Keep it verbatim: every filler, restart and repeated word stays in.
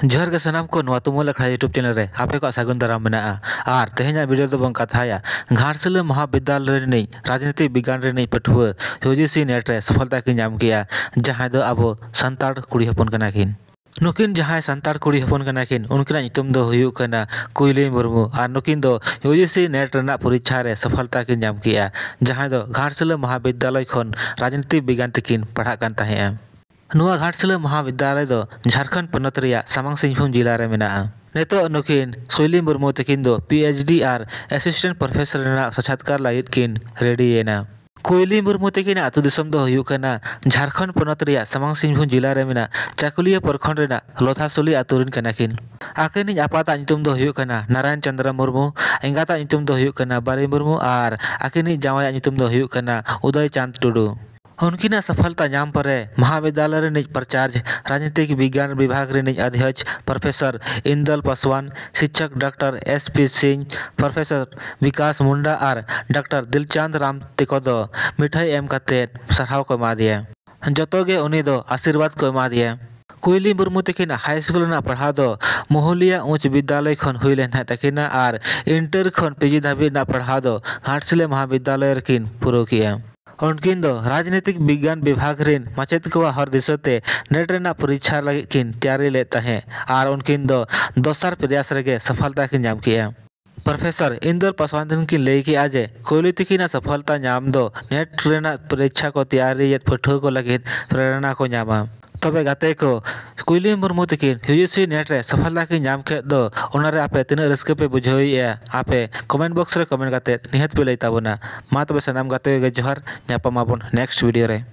ᱡᱚᱦᱟᱨ ᱜᱮ ᱥᱟᱱᱟᱢ ᱠᱚ, ᱱᱚᱣᱟ ᱛᱩᱢᱟᱹᱞ ᱟᱠᱷᱲᱟ YouTube ᱪᱮᱱᱮᱞ ᱨᱮ ᱟᱯᱮ ᱠᱚᱣᱟᱜ ᱥᱟᱹᱜᱩᱱ ᱫᱟᱨᱟᱢ ᱢᱮᱱᱟᱜᱼᱟ᱾ ᱟᱨ ᱛᱮᱦᱮᱧᱟᱜ ᱵᱷᱤᱰᱤᱭᱳ ᱫᱚᱵᱚᱱ ᱠᱟᱛᱷᱟᱭᱟ ᱜᱷᱟᱴᱥᱤᱞᱟᱹ ᱢᱚᱦᱟᱵᱤᱫᱽᱫᱟᱞᱚᱭ ᱨᱤᱱᱤᱡ ᱨᱟᱡᱽᱱᱤᱛᱤ ᱵᱤᱜᱽᱜᱟᱱ ᱨᱤᱱᱤᱡ ᱯᱟᱹᱴᱷᱩᱣᱟᱹ ᱭᱩ ᱡᱤ ᱥᱤ ᱱᱮᱴ ᱨᱮ ᱥᱚᱯᱷᱚᱞᱛᱟ ᱠᱤᱱ ᱧᱟᱢ ᱠᱮᱜᱼᱟ, ᱡᱟᱦᱟᱸᱭ ᱫᱚ ᱟᱵᱚ ᱥᱟᱱᱛᱟᱲ ᱠᱩᱲᱤ ᱦᱚᱯᱚᱱ ᱠᱟᱱᱟ ᱠᱤᱱ᱾ ᱱᱩᱠᱤᱱ ᱡᱟᱦᱟᱸᱭ ᱥᱟᱱᱛᱟᱲ ᱠᱩᱲᱤ ᱦᱚᱯᱚᱱ ᱠᱟᱱᱟ ᱠᱤᱱ, ᱩᱱᱠᱤᱱᱟᱜ ᱧᱩᱛᱩᱢ ᱫᱚ ᱦᱩᱭᱩᱜ ᱠᱟᱱᱟ ᱠᱩᱭᱞᱤ ᱢᱩᱨᱢᱩ᱾ ᱟᱨ ᱱᱩᱠᱤᱱ ᱫᱚ ᱭᱩ ᱡᱤ ᱥᱤ ᱱᱮᱴ ᱨᱮᱱᱟᱜ ᱯᱚᱨᱤᱠᱷᱟ ᱨᱮ ᱥᱚᱯᱷᱚᱞᱛᱟ ᱠᱤᱱ ᱧᱟᱢ ᱠᱮᱜᱼᱟ, ᱡᱟᱦᱟᱸᱭ ᱫᱚ ᱜᱷᱟᱴᱥᱤᱞᱟᱹ ᱢᱚᱦᱟᱵᱤᱫᱽᱫᱟᱞᱚᱭ ᱠᱷᱚᱱ ᱨᱟᱡᱽᱱᱤᱛᱤ ᱵᱤᱜᱽᱜᱟᱱ ᱛᱮᱠᱤᱱ ᱯᱟᱲᱦᱟᱜ ᱠᱟᱱ ᱛᱟᱦᱮᱸᱜᱼᱟ᱾ ᱱᱚᱣᱟ ᱜᱷᱟᱴᱥᱤᱞᱟᱹ ᱢᱚᱦᱟᱵᱤᱫᱽᱫᱟᱞᱚᱭ ᱫᱚ ᱡᱷᱟᱲᱠᱷᱚᱸᱰ ᱯᱚᱱᱚᱛ ᱨᱮᱭᱟᱜ ᱥᱟᱢᱟᱝ ᱥᱤᱝᱵᱷᱩᱢ ᱡᱤᱞᱟ ᱨᱮ ᱢᱮᱱᱟᱜᱼᱟ᱾ ᱱᱤᱛᱚᱜ ᱱᱩᱠᱤᱱ ᱠᱩᱭᱞᱤ ᱢᱩᱨᱢᱩ ᱛᱟᱹᱠᱤᱱ ᱫᱚ ᱯᱤ ᱮᱭᱤᱪ ᱰᱤ ᱟᱨ ᱮᱥᱤᱥᱴᱮᱱᱴ ᱯᱨᱚᱯᱷᱮᱥᱚᱨ ᱨᱮᱱᱟᱜ ᱥᱟᱠᱷᱟᱛᱠᱟᱨ ᱞᱟᱹᱜᱤᱫ ᱠᱤᱱ ᱨᱮᱰᱤᱭᱮᱱᱟ᱾ ᱠᱩᱭᱞᱤ ᱢᱩᱨᱢᱩ ᱛᱟᱹᱠᱤᱱᱟᱜ ᱟᱹᱛᱩ ᱫᱤᱥᱚᱢ ᱫᱚ ᱦᱩᱭᱩᱜ ᱠᱟᱱᱟ ᱡᱷᱟᱲᱠᱷᱚᱸᱰ ᱯᱚᱱᱚᱛ ᱨᱮᱭᱟᱜ ᱥᱟᱢᱟᱝ ᱥᱤᱝᱵᱷᱩᱢ ᱡᱤᱞᱟ ᱨᱮ ᱢᱮᱱᱟᱜ ᱪᱟᱠᱩᱞᱤᱭᱟᱹ ᱯᱨᱚᱠᱷᱚᱸᱰ ᱨᱮᱱᱟᱜ ᱞᱚᱛᱷᱟᱥᱩᱞᱤ ᱟᱹᱛᱩ ᱨᱤᱱ ᱠᱟᱱᱟ ᱠᱤᱱ᱾ ᱟᱹᱠᱤᱱᱤᱡ ᱟᱯᱟᱛᱟᱜ ᱧᱩᱛᱩᱢ ᱫᱚ ᱦᱩᱭᱩᱜ ᱠᱟᱱᱟ ᱱᱟᱨᱟᱭᱚᱱ ᱪᱚᱸᱫᱽᱨᱚ ᱢᱩᱨᱢᱩ, ᱮᱸᱜᱟᱛᱟᱜ ᱧᱩᱛᱩᱢ ᱫᱚ ᱦᱩᱭᱩᱜ ᱠᱟᱱᱟ ᱵᱟᱨᱤ ᱢᱩᱨᱢᱩ ᱟᱨ ᱟᱹᱠᱤᱱᱤᱡ ᱡᱟᱶᱟᱭᱟᱜ ᱧᱩᱛᱩᱢ ᱫᱚ ᱦᱩᱭᱩᱜ ᱠᱟᱱᱟ ᱩᱫᱚᱭ ᱪᱟᱸᱫᱽ ᱴᱩᱰᱩ᱾ ᱩᱱᱠᱤᱱᱟᱜ ᱥᱚᱯᱷᱚᱞᱛᱟ ᱧᱟᱢ ᱯᱚᱨᱮ ᱢᱚᱦᱟᱵᱤᱫᱽᱫᱟᱞᱚᱭ ᱨᱤᱱᱤᱡ ᱯᱨᱚᱪᱟᱨᱡᱽ, ᱨᱟᱡᱽᱱᱤᱛᱤᱠ ᱵᱤᱜᱽᱜᱟᱱ ᱵᱤᱵᱷᱟᱜᱽ ᱨᱤᱱᱤᱡ ᱚᱫᱷᱭᱚᱠᱥ ᱯᱨᱚᱯᱷᱮᱥᱚᱨ ᱤᱱᱫᱚᱞ ᱯᱟᱥᱣᱟᱱ, ᱥᱤᱠᱪᱷᱚᱠ ᱰᱟᱠᱴᱚᱨ ᱮᱥ ᱯᱤ ᱥᱤᱝ, ᱯᱨᱚᱯᱷᱮᱥᱚᱨ ᱵᱤᱠᱟᱥ ᱢᱩᱱᱰᱟ ᱟᱨ ᱰᱟᱠᱴᱚᱨ ᱫᱤᱞᱪᱟᱸᱫᱽ ᱨᱟᱢ ᱛᱮᱠᱚ ᱫᱚ ᱢᱤᱴᱷᱟᱹᱭ ᱮᱢ ᱠᱟᱛᱮ ᱥᱟᱨᱦᱟᱣ ᱠᱚ ᱮᱢᱟ ᱫᱮᱭᱟ᱾ ᱡᱚᱛᱚ ᱜᱮ ᱩᱱᱤ ᱫᱚ ᱟᱥᱤᱨᱵᱟᱫᱽ ᱠᱚ ᱮᱢᱟ ᱫᱮᱭᱟ᱾ ᱠᱩᱭᱞᱤ ᱢᱩᱨᱢᱩ ᱛᱟᱹᱠᱤᱱᱟᱜ ᱦᱟᱭ ᱥᱠᱩᱞ ᱨᱮᱱᱟᱜ ᱯᱟᱲᱦᱟᱣ ᱫᱚ ᱢᱚᱦᱩᱞᱤᱭᱟ ᱩᱪᱪ ᱵᱤᱫᱽᱫᱟᱞᱚᱭ ᱠᱷᱚᱱ ᱦᱩᱭ ᱞᱮᱱ ᱛᱟᱦᱮᱸ ᱛᱟᱹᱠᱤᱱᱟ ᱟᱨ ᱤᱱᱴᱟᱨ ᱠᱷᱚᱱ ᱯᱤ ᱡᱤ ᱫᱷᱟᱹᱵᱤᱡ ᱨᱮᱱᱟᱜ ᱯᱟᱲᱦᱟᱣ ᱫᱚ ᱜᱷᱟᱴᱥᱤᱞᱟᱹ ᱢᱚᱦᱟᱵᱤᱫᱽᱫᱟᱞᱚᱭ ᱨᱮᱠᱤᱱ ᱯᱩᱨᱟᱹᱣ ᱠᱮᱜᱼᱟ᱾ ᱩᱱᱠᱤᱱ ᱫᱚ ᱨᱟᱡᱽᱱᱤᱛᱤᱠ ᱵᱤᱜᱽᱜᱟᱱ ᱵᱤᱵᱷᱟᱜᱽ ᱨᱤᱱ ᱢᱟᱪᱮᱫ ᱠᱚᱣᱟᱜ ᱦᱚᱨ ᱫᱤᱥᱟᱹ ᱛᱮ ᱱᱮᱴ ᱨᱮᱱᱟᱜ ᱯᱚᱨᱤᱠᱷᱟ ᱞᱟᱹᱜᱤᱫ ᱠᱤᱱ ᱛᱮᱭᱟᱨᱤ ᱞᱮᱫ ᱛᱟᱦᱮᱸᱫ ᱟᱨ ᱩᱱᱠᱤᱱ ᱫᱚ ᱫᱚᱥᱟᱨ ᱯᱨᱚᱭᱟᱥ ᱨᱮᱜᱮ ᱥᱚᱯᱷᱚᱞᱛᱟ ᱠᱤᱱ ᱧᱟᱢ ᱠᱮᱜᱼᱟ᱾ ᱯᱨᱚᱯᱷᱮᱥᱚᱨ ᱤᱱᱫᱚᱨ ᱯᱟᱥᱣᱟᱱ ᱛᱟᱹᱠᱤᱱ ᱠᱤᱱ ᱞᱟᱹᱭ ᱠᱮᱜᱼᱟ ᱡᱮ ᱠᱩᱭᱞᱤ ᱛᱟᱹᱠᱤᱱᱟᱜ ᱥᱚᱯᱷᱚᱞᱛᱟ ᱧᱟᱢ ᱫᱚ ᱱᱮᱴ ᱨᱮᱱᱟᱜ ᱯᱚᱨᱤᱠᱷᱟ ᱠᱚ ᱛᱮᱭᱟᱨᱤᱭᱮᱫ ᱯᱟᱹᱴᱷᱩᱣᱟᱹ ᱠᱚ ᱞᱟᱹᱜᱤᱫ ᱯᱨᱮᱨᱚᱱᱟ ᱠᱚ ᱧᱟᱢᱟ᱾ ᱛᱚᱵᱮ ᱜᱟᱛᱮ ᱠᱚ, ᱠᱩᱭᱞᱤ ᱢᱩᱨᱢᱩ ᱛᱟᱹᱠᱤᱱ ᱭᱩ ᱡᱤ ᱥᱤ ᱱᱮᱴ ᱨᱮ ᱥᱚᱯᱷᱚᱞᱛᱟ ᱠᱤᱱ ᱧᱟᱢ ᱠᱮᱫ ᱫᱚ, ᱚᱱᱟᱨᱮ ᱟᱯᱮ ᱛᱤᱱᱟᱹᱜ ᱨᱟᱹᱥᱠᱟᱹ ᱯᱮ ᱵᱩᱡᱷᱟᱹᱣᱮᱫᱼᱟ? ᱟᱯᱮ ᱠᱚᱢᱮᱱᱴ ᱵᱚᱠᱥ ᱨᱮ ᱠᱚᱢᱮᱱᱴ ᱠᱟᱛᱮ ᱱᱤᱦᱟᱹᱛ ᱯᱮ ᱞᱟᱹᱭ ᱛᱟᱵᱚᱱᱟ᱾ ᱢᱟ ᱛᱚᱵᱮ ᱥᱟᱱᱟᱢ ᱜᱟᱛᱮ ᱠᱚᱜᱮ ᱡᱚᱦᱟᱨ, ᱧᱟᱯᱟᱢ ᱟᱵᱚᱱ ᱱᱮᱠᱥᱴ ᱵᱷᱤᱰᱤᱭᱳ ᱨᱮ᱾